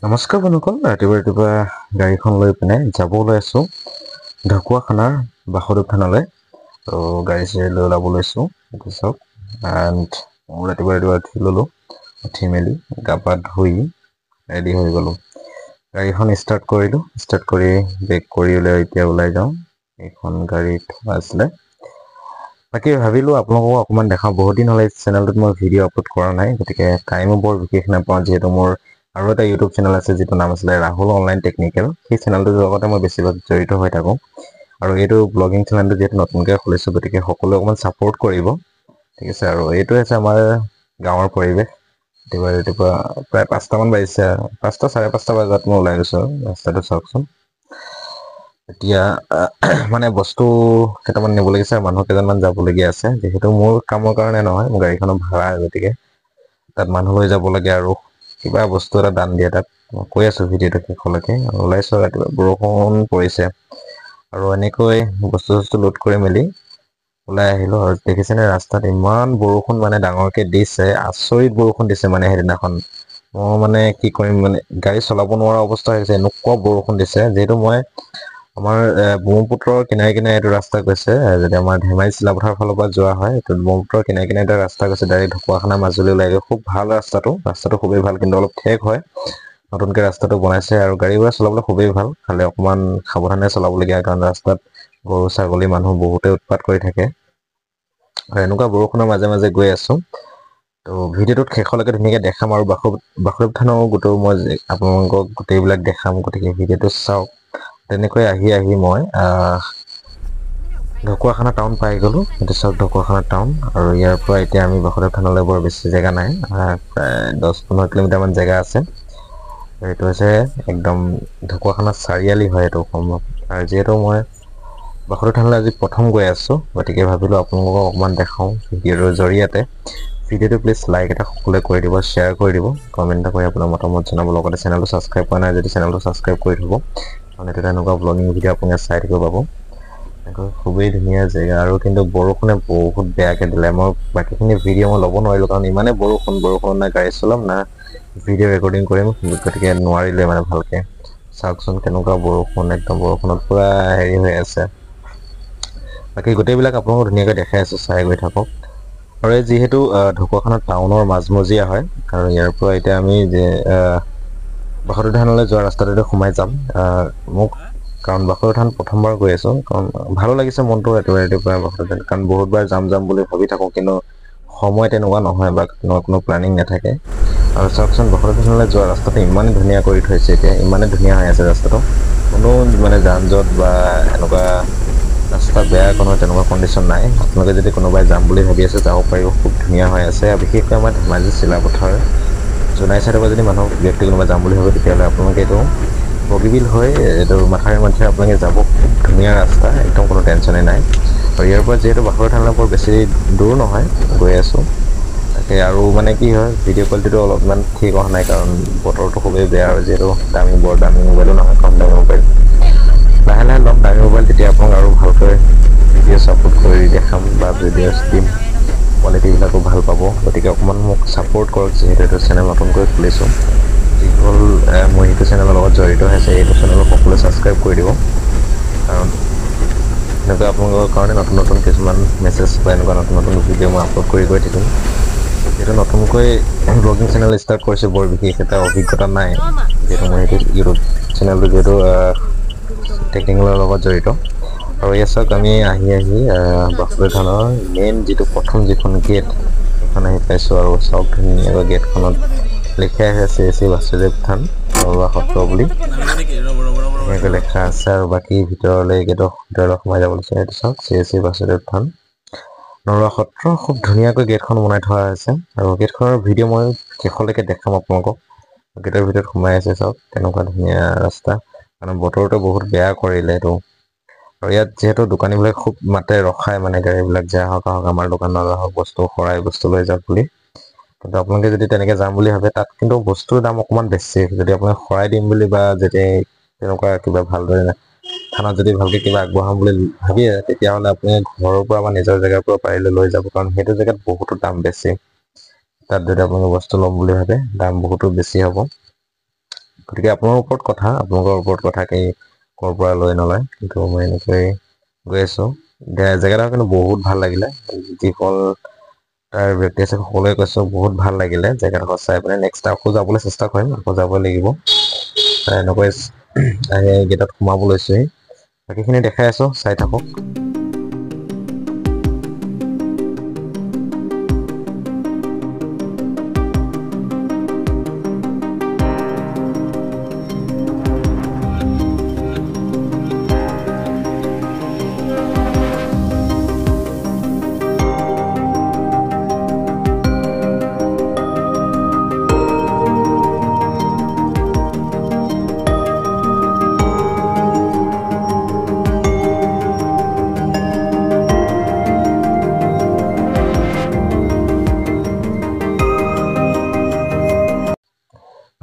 নমস্কাৰ বন্ধুসকল, ৰাতিপুৱা ৰাতিপুৱা গাড়ীখন লৈ পিনে যাব ওলাই আছোঁ ঢকুৱাখানাৰ বাসুদেৱ থানলৈ। ত' গাড়ী চাড়ী লৈ ওলাব লৈছোঁ, এইটো চাওক। এণ্ড মই ৰাতিপুৱা ৰাতিপুৱা উঠি ল'লোঁ, উঠি মেলি গা পা ধুই ৰেডি হৈ গ'লোঁ। গাড়ীখন ষ্টাৰ্ট কৰিলোঁ, ষ্টাৰ্ট কৰি বেক কৰি উলিয়াই এতিয়া ওলাই যাওঁ। এইখন গাড়ী থোৱা আছিলে। বাকী ভাবিলোঁ আপোনালোকক অকণমান দেখাওঁ। বহুত দিন হ'লে চেনেলটোত মই ভিডিঅ' আপলোড কৰা নাই, গতিকে টাইমো বৰ বিশেষ নাপাওঁ। যিহেতু মোৰ আৰু এটা ইউটিউব চেনেল আছে, যিটো নাম আছিলে ৰাহুল অনলাইন টেকনিকেল, সেই চেনেলটোৰ লগতে মই বেছিভাগ জড়িত হৈ থাকোঁ। আৰু এইটো ব্লগিং চেনেলটো যিহেতু নতুনকৈ খুলিছোঁ, গতিকে সকলোৱে অকণমান ছাপোৰ্ট কৰিব, ঠিক আছে। আৰু এইটোৱে হৈছে আমাৰ গাঁৱৰ পৰিৱেশ। ৰাতিপুৱা ৰাতিপুৱা প্ৰায় 5টামান বাজিছে, 5টা 5:30 বজাত মই ওলাই গৈছোঁ। ৰাস্তাটো চাওকচোন। এতিয়া মানে বস্তু কেইটামান নিব লাগিছে আৰু মানুহ কেইজনমান যাবলগীয়া আছে। যিহেতু মোৰ কামৰ কাৰণে নহয়, মোৰ গাড়ীখনৰ ভাড়া, গতিকে তাত মানুহ লৈ যাব লাগে আৰু কিবা বস্তু এটা দান দিয়ে তাত। মই কৈ আছোঁ ভিডিঅ'টো শেষলৈকে। ওলাইছোঁ, ৰাতিপুৱা বৰষুণ পৰিছে আৰু এনেকৈ বস্তু চস্তু লোড কৰি মেলি ওলাই আহিলোঁ। আৰু দেখিছেনে ৰাস্তাত ইমান বৰষুণ মানে ডাঙৰকৈ দিছে, আচৰিত বৰষুণ দিছে। মানে সেইদিনাখন মই মানে কি কৰিম, মানে গাড়ী চলাব নোৱাৰা অৱস্থা হৈছে, এনেকুৱা বৰষুণ দিছে। যিহেতু মই আমাৰ ব্ৰহ্মপুত্ৰৰ কিনাৰে কিনাৰে এইটো ৰাস্তা গৈছে, যদি আমাৰ ধেমাজি চিলাপথাৰ ফালৰ পৰা যোৱা হয়, এইটো ব্ৰহ্মপুত্ৰৰ কিনাৰে কিনাৰে এটা ৰাস্তা গৈছে, ডাইৰেক্ট ঢকুৱাখানা মাজুলী ওলাই গৈ। খুব ভাল ৰাস্তাটো, ৰাস্তাটো খুবেই ভাল, কিন্তু অলপ ঠেক হয়। নতুনকৈ ৰাস্তাটো বনাইছে আৰু গাড়ী ঘোঁৰা চলাবলৈ খুবেই ভাল, খালি অকণমান সাৱধানে চলাবলগীয়া, কাৰণ ৰাস্তাত গৰু ছাগলী মানুহ বহুতে উৎপাত কৰি থাকে। আৰু এনেকুৱা বৰষুণৰ মাজে মাজে গৈ আছোঁ। ত' ভিডিঅ'টোত শেষলৈকে ধুনীয়াকৈ দেখাম আৰু বাসুদেৱ থানৰ গোটেই মই আপোনালোকক গোটেইবিলাক দেখাম, গতিকে ভিডিঅ'টো চাওক। তেনেকৈ আহি আহি মই ঢকুৱাখানা টাউন পাই গ'লোঁ। এইটো চাওক ঢকুৱাখানা টাউন। আৰু ইয়াৰ পৰা এতিয়া আমি বাসুদেৱ থানলৈ বৰ বেছি জেগা নাই, প্ৰায় 10-15 কিলোমিটাৰমান জেগা আছে। এইটো হৈছে একদম ঢকুৱাখানা চাৰিআলি হয় এইটো সম্ভৱ। আৰু যিহেতু মই বাসুদেৱ থানলৈ আজি প্ৰথম গৈ আছোঁ, গতিকে ভাবিলোঁ আপোনালোকক অকণমান দেখাওঁ ভিডিঅ'টোৰ জৰিয়তে। ভিডিঅ'টো প্লিজ লাইক এটা সকলোৱে কৰি দিব, শ্বেয়াৰ কৰি দিব, কমেণ্ট এটা কৰি আপোনাৰ মতামত জনাব। লগতে চেনেলটো ছাবস্ক্ৰাইব কৰা নাই যদি চেনেলটো ছাবস্ক্ৰাইব কৰি থ'ব, কাৰণ এইটো এনেকুৱা ব্লগিং ভিডিঅ' আপুনি চাই থাকিব পাব। এনেকৈ খুবেই ধুনীয়া জেগা। আৰু কিন্তু বৰষুণে বহুত বেয়াকৈ দিলে। মই বাকীখিনি ভিডিঅ' মই ল'ব নোৱাৰিলোঁ, কাৰণ ইমানেই বৰষুণ, বৰষুণত না গাড়ী চলাম না ভিডিঅ' ৰেকৰ্ডিং কৰিম, গতিকে নোৱাৰিলোৱে মানে ভালকৈ। চাওকচোন কেনেকুৱা বৰষুণ, একদম বৰষুণত পূৰা হেৰি হৈ আছে। বাকী গোটেইবিলাক আপোনালোকক ধুনীয়াকৈ দেখাই আছোঁ, চাই গৈ থাকক। আৰু এই যিহেতু ঢকুৱাখানা টাউনৰ মাজমজিয়া হয়, আৰু ইয়াৰ পৰা এতিয়া আমি যে বাসুদেৱ থানলৈ যোৱা ৰাস্তাটোতে সোমাই যাম। মোক কাৰণ বাসুদেৱ থান প্ৰথমবাৰ গৈ আছোঁ, কাৰণ ভালো লাগিছে মনটো ৰাতিপুৱা ৰাতিপুৱা বাসুদেৱ থান, কাৰণ বহুতবাৰ যাম যাম বুলি ভাবি থাকোঁ, কিন্তু সময় তেনেকুৱা নহয় বা তেনেকুৱা কোনো প্লেনিং নাথাকে। আৰু চাওকচোন বাসুদেৱ থানলৈ যোৱা ৰাস্তাটো ইমানেই ধুনীয়া কৰি থৈছে, এতিয়া ইমানেই ধুনীয়া হৈ আছে ৰাস্তাটো, কোনো মানে যান জঁট বা এনেকুৱা ৰাস্তা বেয়া কোনো তেনেকুৱা কণ্ডিশ্যন নাই। আপোনালোকে যদি কোনোবাই যাম বুলি ভাবি আছে যাব পাৰিব, খুব ধুনীয়া হৈ আছে। আৰু বিশেষকৈ আমাৰ ধেমাজি চিলাপথাৰ জোনাই চাইডৰ পৰা যদি মানুহ ব্যক্তি কোনোবা যাম বুলি ভাবে, তেতিয়াহ'লে আপোনালোকে এইটো বগীবিল হৈ এইটো মাথাউৰি মাথাউৰি আপোনালোকে যাব, খুব ধুনীয়া ৰাস্তা, একদম কোনো টেনশ্যনেই নাই। আৰু ইয়াৰ পৰা যিহেতু বাসুদেৱ থানলৈ বৰ বেছি দূৰ নহয়, গৈ আছোঁ তাকে। আৰু মানে কি হয়, ভিডিঅ' কোৱালিটিটো অলপমান ঠিক অহা নাই, কাৰণ বতৰটো খুবেই বেয়া। আৰু যিহেতু দামী, বৰ দামী মোবাইলো নহয়, কম দামী মোবাইল, লাহে লাহে ল'ম দামী মোবাইল, তেতিয়া আপোনাক আৰু ভালকৈ ভিডিঅ' ছাপোৰ্ট কৰি দেখাম বা ভিডিঅ' দিম, কোৱালিটিবিলাকো ভাল পাব। গতিকে অকণমান মোক ছাপোৰ্ট কৰক, যিহেতু এইটো চেনেল নতুনকৈ খুলিছোঁ। যিসকল মোৰ সেইটো চেনেলৰ লগত জড়িত হৈ আছে, এইটো চেনেলত সকলোৱে ছাবস্ক্ৰাইব কৰি দিব, কাৰণ এনেকুৱা আপোনালোকৰ কাৰণে নতুন নতুন কিছুমান মেছেজ বা এনেকুৱা নতুন নতুন ভিডিঅ' মই আপলোড কৰি গৈ থাকিম। যিহেতু নতুনকৈ ব্লগিং চেনেল ষ্টাৰ্ট কৰিছোঁ, বৰ বিশেষ এটা অভিজ্ঞতা নাই, যিহেতু মই সেইটো ইউটিউব চেনেলটো যিহেতু টেকনিকেলৰ লগত জড়িত। আৰু ইয়াত চাওক আমি আহি আহি বাসুদেৱ থানৰ মেইন যিটো প্ৰথম যিখন গেট, সেইখন আহি পাইছোঁ। আৰু চাওক ধুনীয়াকৈ গেটখনত লিখাই আছে শ্ৰী শ্ৰী বাসুদেৱ থান নৰোৱা সত্ৰ বুলি ধুনীয়াকৈ লেখা আছে। আৰু বাকী ভিতৰলৈ গেটৰ ভিতৰলৈ সোমাই যাব লৈছে। এইটো চাওক শ্ৰী শ্ৰী বাসুদেৱ থান নৰোৱা সত্ৰ, খুব ধুনীয়াকৈ গেটখন বনাই থোৱা হৈছে। আৰু গেটখনৰ ভিডিঅ' মই শেষলৈকে দেখাম আপোনালোকক। গেটৰ ভিতৰত সোমাই আছে, চাওক তেনেকুৱা ধুনীয়া ৰাস্তা, কাৰণ বতৰটো বহুত বেয়া কৰিলে এইটো। আৰু ইয়াত যিহেতু দোকানীবিলাক খুব মাতে ৰখায়, মানে গাড়ীবিলাক যে আহক আহক আমাৰ দোকানত আহক, বস্তু শৰাই বস্তু লৈ যাওক বুলি। কিন্তু আপোনালোকে যদি তেনেকৈ যাম বুলি ভাবে, তাত কিন্তু বস্তুৰ দাম অকণমান বেছি। যদি আপোনালোকে শৰাই দিম বুলি বা যদি তেনেকুৱা কিবা ভালদৰে থানত যদি ভালকৈ কিবা আগবঢ়াম বুলি ভাবিয়ে, তেতিয়াহ'লে আপুনি ঘৰৰ পৰা বা নিজৰ জেগাৰ পৰা পাৰিলে লৈ যাব, কাৰণ সেইটো জেগাত বহুতো দাম বেছি। তাত যদি আপোনালোকে বস্তু ল'ম বুলি ভাবে, দাম বহুতো বেছি হ'ব। গতিকে আপোনাৰ ওপৰত কথা, আপোনালোকৰ ওপৰত কথা কি ক'ৰ পৰা লৈ নলয়। কিন্তু মই এনেকৈ গৈ আছোঁ। জেগাডোখৰ কিন্তু বহুত ভাল লাগিলে। যিসকল তাৰ ব্যক্তি আছে সকলোৱে কৈছোঁ বহুত ভাল লাগিলে জেগাডোখৰ চাই পিনে। নেক্সট আকৌ যাবলৈ চেষ্টা কৰিম, আকৌ যাব লাগিব। এনেকৈ আহি গেটত সোমাব লৈছোঁহি। বাকীখিনি দেখাই আছোঁ, চাই থাকক।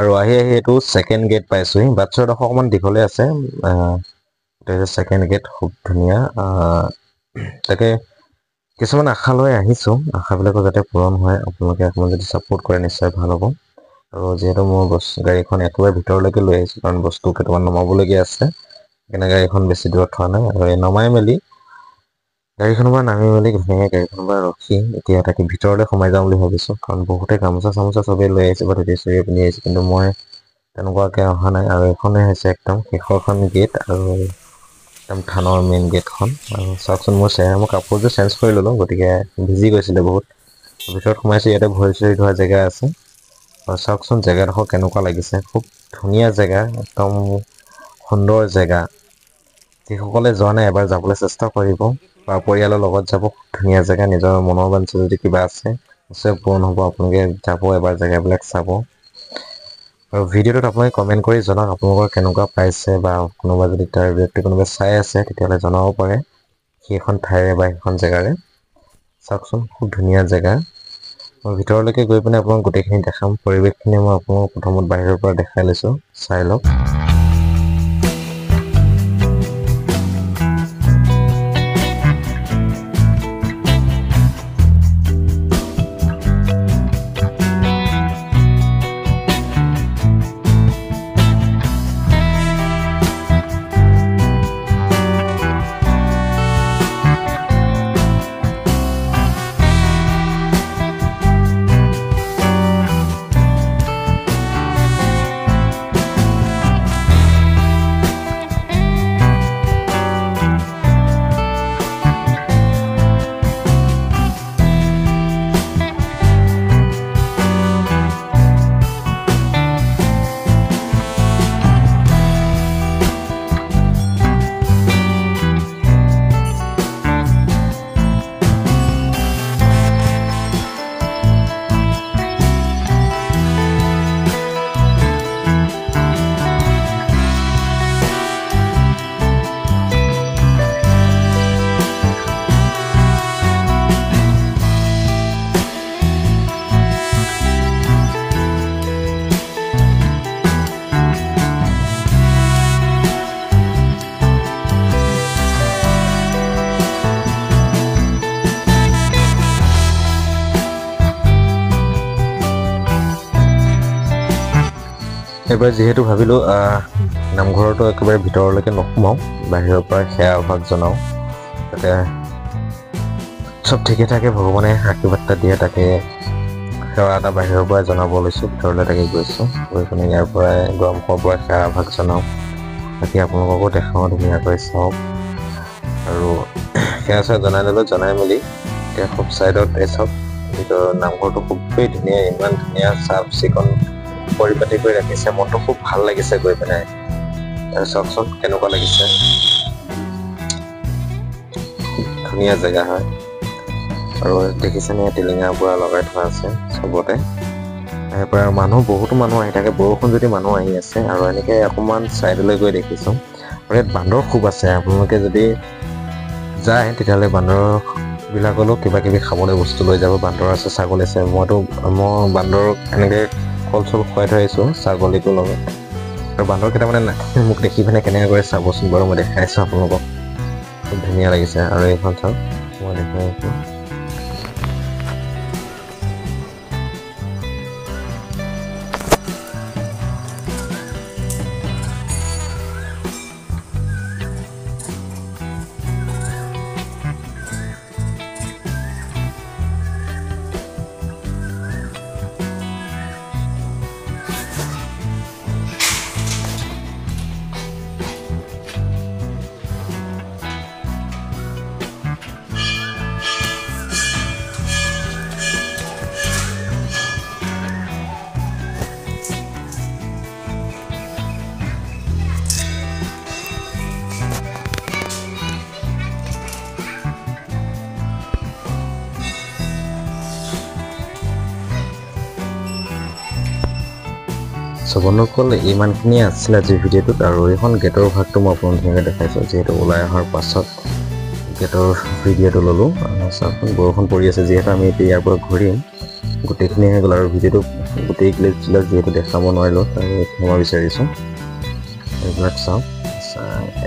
আৰু আহি আহি এইটো ছেকেণ্ড গেট পাইছোঁহি। বাটচৰাডোখৰ অকণমান দীঘলে আছে। এইটো হৈছে ছেকেণ্ড গেট, খুব ধুনীয়া। তাকে কিছুমান আশা লৈ আহিছোঁ, আশাবিলাকো যাতে পূৰণ হয়। আপোনালোকে অকণমান যদি ছাপোৰ্ট কৰে নিশ্চয় ভাল হ'ব। আৰু যিহেতু মোৰ গাড়ীখন একেবাৰে ভিতৰলৈকে লৈ আহিছোঁ, কাৰণ বস্তু কেইটামান নমাবলগীয়া আছে, সেইকাৰণে গাড়ীখন বেছি দূৰত থোৱা নাই। আৰু এই নমাই মেলি গাড়ীখনৰ পৰা নামি মেলি ধুনীয়াকৈ গাড়ীখনৰ পৰা ৰখি এতিয়া তাকে ভিতৰলৈ সোমাই যাওঁ বুলি ভাবিছোঁ। কাৰণ বহুতে গামোচা চামোচা চবেই লৈ আহিছে বা ধুতি চুৰিয়ে পিন্ধি আহিছে, কিন্তু মই তেনেকুৱাকৈ অহা নাই। আৰু এইখনে হৈছে একদম শেষৰখন গেট আৰু একদম থানৰ মেইন গেটখন। আৰু চাওকচোন মোৰ চেহেৰা, মই কাপোৰযোৰ চেঞ্জ কৰি ল'লোঁ, গতিকে ভিজি গৈছিলে বহুত। ভিতৰত সোমাইছোঁ, ইয়াতে ভৰি চৰি ধোৱা জেগা আছে। আৰু চাওকচোন জেগাডোখৰ কেনেকুৱা লাগিছে, খুব ধুনীয়া জেগা, একদম সুন্দৰ জেগা। যিসকলে যোৱা নাই এবাৰ যাবলৈ চেষ্টা কৰিব বা পৰিয়ালৰ লগত যাব, ধুনীয়া জেগা। নিজৰ মনৰ বাঞ্ছা যদি কিবা আছে নিশ্চয় পূৰণ হ'ব। আপোনালোকে যাব এবাৰ, জেগাবিলাক চাব। আৰু ভিডিঅ'টোত আপোনালোকে কমেণ্ট কৰি জনাওক আপোনালোকৰ কেনেকুৱা পাইছে, বা কোনোবা যদি তাৰ ব্যক্তি কোনোবা চাই আছে তেতিয়াহ'লে জনাব পাৰে সেইখন ঠাইৰে বা সেইখন জেগাৰে। চাওকচোন খুব ধুনীয়া জেগা। মই ভিতৰলৈকে গৈ পিনে আপোনাক গোটেইখিনি দেখাম। পৰিৱেশখিনি মই আপোনালোকক প্ৰথমত বাহিৰৰ পৰা দেখাই লৈছোঁ, চাই লওক। এবাৰ যিহেতু ভাবিলোঁ নামঘৰটো একেবাৰে ভিতৰলৈকে নোসোমাওঁ, বাহিৰৰ পৰা সেৱা এভাগ জনাওঁ, যাতে চব ঠিকে থাকে, ভগৱানে আশীৰ্বাদ এটা দিয়ে, তাকে সেৱা এটা বাহিৰৰ পৰা জনাব লৈছোঁ। ভিতৰলৈ তাকে গৈছোঁ, গৈ পিনে ইয়াৰ পৰাই দুৱাৰমুখৰ পৰা সেৱা এভাগ জনাওঁ, বাকী আপোনালোককো দেখাওঁ, ধুনীয়াকৈ চাওক। আৰু সেৱা চেৱা জনাই ল'লোঁ, জনাই মেলি এতিয়া খুব ছাইডত এই চাওক ভিতৰৰ নামঘৰটো খুবেই ধুনীয়া, ইমান ধুনীয়া চাফ চিকুণ পৰিপাটি কৰি ৰাখিছে, মনটো খুব ভাল লাগিছে গৈ পিনে। চাওকচোন কেনেকুৱা লাগিছে, ধুনীয়া জেগা হয়। আৰু দেখিছেনে টিলিঙা পুৰা লগাই থোৱা আছে চবতে। ইয়াৰ পৰা মানুহ, বহুতো মানুহ আহি থাকে, বৰষুণ যদি মানুহ আহি আছে। আৰু এনেকৈ অকণমান ছাইডলৈ গৈ দেখিছোঁ আৰু ইয়াত বান্দৰ খুব আছে। আপোনালোকে যদি যায় তেতিয়াহ'লে বান্দৰবিলাকলৈও কিবা কিবি খাবলৈ বস্তু লৈ যাব। বান্দৰ আছে, ছাগলী আছে। মই বান্দৰক এনেকৈ কল চল খুৱাই থৈ আহিছোঁ ছাগলীটোৰ লগত। আৰু বান্দৰ কেইটামানে মোক দেখি পিনে কেনেকৈ কৰে চাবচোন বাৰু, মই দেখাই আছোঁ আপোনালোকক, খুব ধুনীয়া লাগিছে। আৰু এইখন চাওক, মই দেখাই আছোঁ। চ' বন্ধুসকল, ইমানখিনিয়ে আছিলে আজিৰ ভিডিঅ'টোত। আৰু এইখন গেটৰ ভাগটো মই আপোনালোক ধুনীয়াকৈ দেখাইছোঁ, যিহেতু ওলাই অহাৰ পাছত গেটৰ ভিডিঅ'টো ল'লোঁ। চাওকচোন, বৰষুণ পৰি আছে, যিহেতু আমি এতিয়া ইয়াৰ পৰা ঘূৰিম। গোটেইখিনি হৈ গ'ল আৰু ভিডিঅ'টো গোটেই ক্লিপছবিলাক যিহেতু দেখাব নোৱাৰিলোঁ, তাৰে ক্ষমা বিচাৰিছোঁ। এইবিলাক চাওক,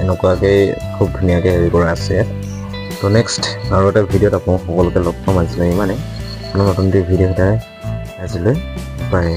এনেকুৱাকৈ খুব ধুনীয়াকৈ হেৰি কৰা আছে ইয়াত। ত' নেক্সট আৰু এটা ভিডিঅ'ত আপোনালোক সকলোকে লগ পাম। আজিলৈ ইমানেই, নতুন ভিডিঅ' সদায়। আজিলৈ বাই।